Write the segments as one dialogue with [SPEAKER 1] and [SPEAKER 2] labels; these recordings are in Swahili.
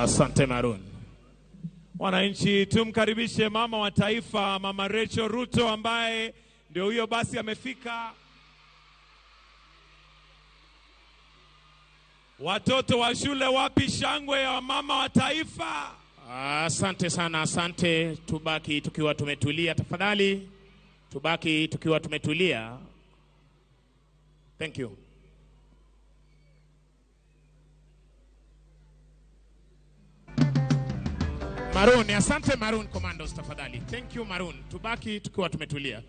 [SPEAKER 1] Asante Maroon.
[SPEAKER 2] Wananchi, tumkaribishe mama wa taifa, Mama Rachel Ruto, ambaye ndio huyo basi amefika. Watoto wa shule, wapi shangwe ya mama wa taifa?
[SPEAKER 1] Asante sana, asante. Tubaki tukiwa tumetulia tafadhali, tubaki tukiwa tumetulia. Thank you. Maroon, asante Maroon Commandos tafadhali. Thank you Maroon. Tubaki tukiwa tumetulia.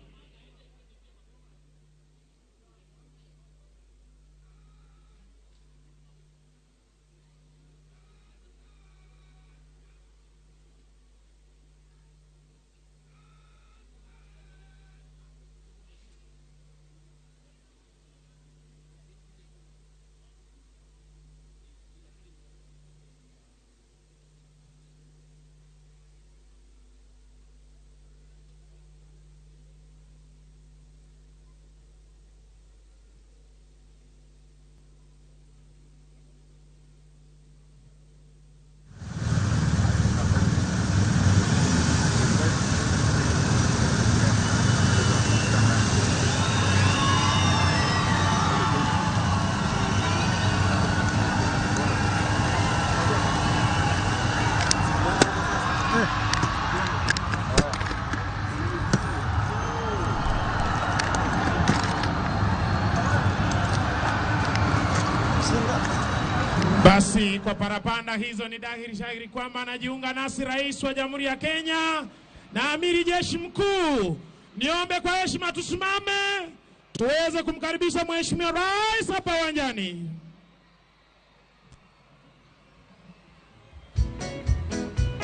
[SPEAKER 1] Basi kwa parapanda hizo ni dhahiri shahiri kwamba anajiunga nasi Rais wa Jamhuri ya Kenya na Amiri Jeshi Mkuu. Niombe kwa heshima tusimame tuweze kumkaribisha Mheshimiwa Rais hapa uwanjani.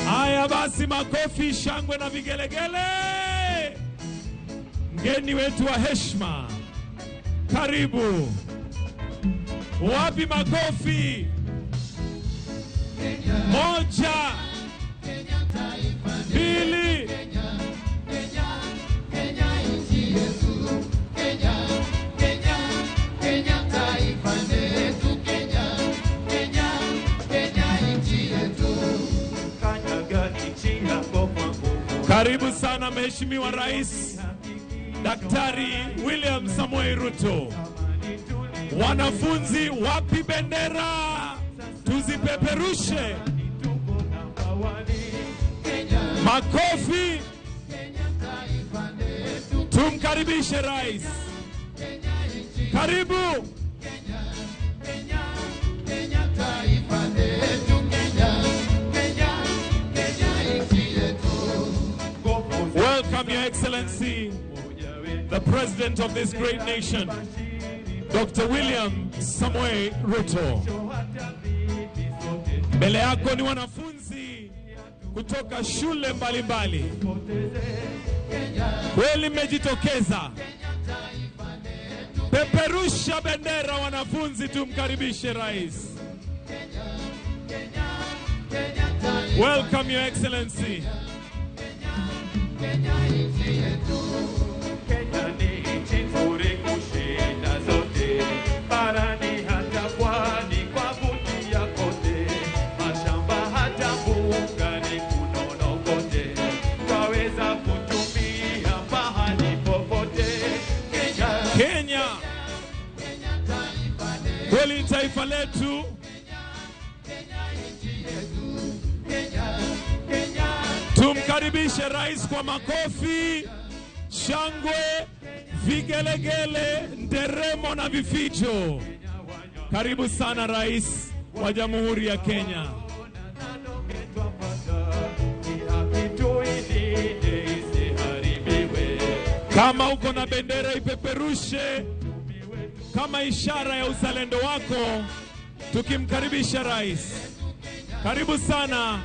[SPEAKER 2] Haya basi, makofi, shangwe na vigelegele. Mgeni wetu wa heshima, karibu. Wapi makofi? Moja, mbili, karibu sana Mheshimiwa Rais Daktari William Samoei Ruto. Wanafunzi, wapi bendera? Tuzipeperushe. Makofi. Tumkaribishe Rais. Karibu. Welcome, Your Excellency, the President of this great nation, Dr. William Samoei Ruto. Mbele yako ni wanafunzi kutoka shule mbalimbali. Kweli mmejitokeza. Peperusha bendera wanafunzi, tumkaribishe Rais. Welcome, Your Excellency. Kenya, kweli taifa letu. Tumkaribishe Rais kwa makofi, shangwe, vigelegele, nderemo na vifijo. Karibu sana Rais wa Jamhuri ya Kenya. Kama uko na bendera ipeperushe kama ishara ya uzalendo wako, tukimkaribisha Rais. Karibu sana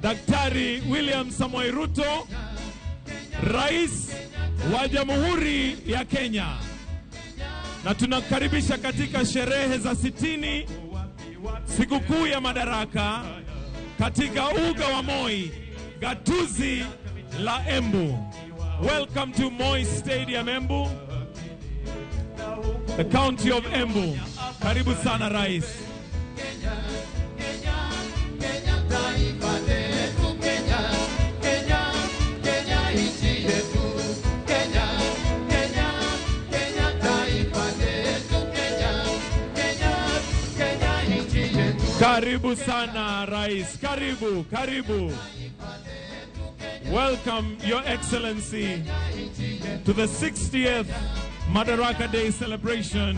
[SPEAKER 2] Daktari William Samoei Ruto, Rais wa Jamhuri ya Kenya. Na tunakaribisha katika sherehe za 60 sikukuu ya Madaraka katika uga wa Moi, gatuzi la Embu. Welcome to Moi Stadium, Embu, the county of Embu. Karibu sana Rais. Karibu sana, Rais. Karibu, karibu. Welcome, Your Excellency, to the 60th Madaraka Day celebration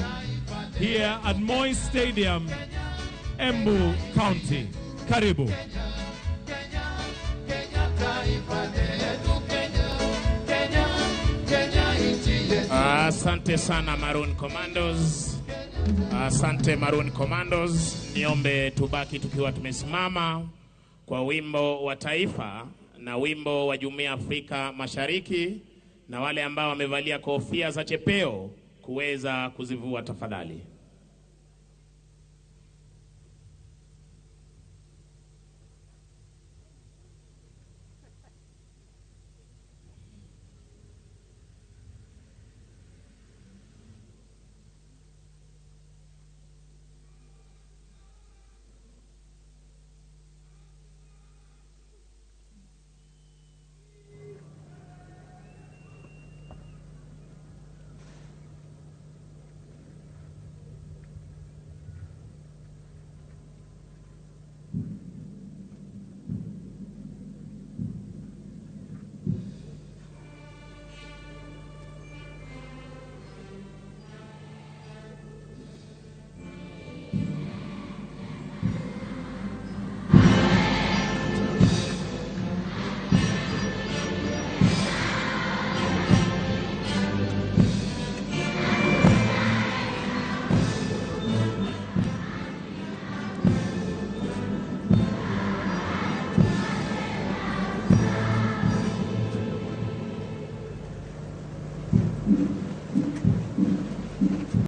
[SPEAKER 2] here at Moi Stadium, Embu County. Karibu.
[SPEAKER 1] Asante sana, Maroon Commandos. Asante, Maroon Commandos. Niombe tubaki tukiwa tumesimama kwa wimbo wa taifa na wimbo wa Jumuiya ya Afrika Mashariki, na wale ambao wamevalia kofia za chepeo kuweza kuzivua, tafadhali.